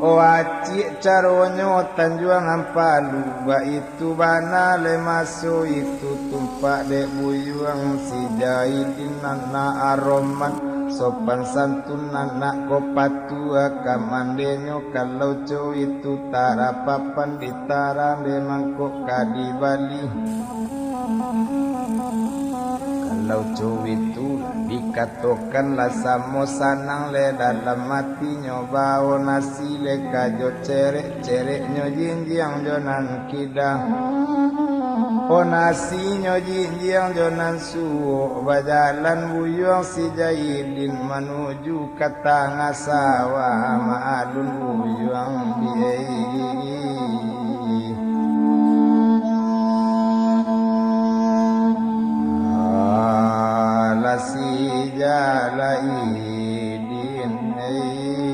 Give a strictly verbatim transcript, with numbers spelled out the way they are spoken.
Oh, acik caronyo tanjuang ampalu, baitu bana lai maso itu, tumpak dek buyuang si Jaidin anak Aroman, sopan santun anak ko patuah, ka mandenyo kalau co itu tarapapan di tarang dek mangkok ka dibali. Kalau co itu dikatokan lah samo sanang le dalam atinyo, bao nasi le ka jo cerek-cereknyo jinjiang jo nan kida. Oh, nasinyo jinjiang jo nan suok, bajalan buyuang si Jaidin manuju ka tangah sawah, maalun buyuang biai.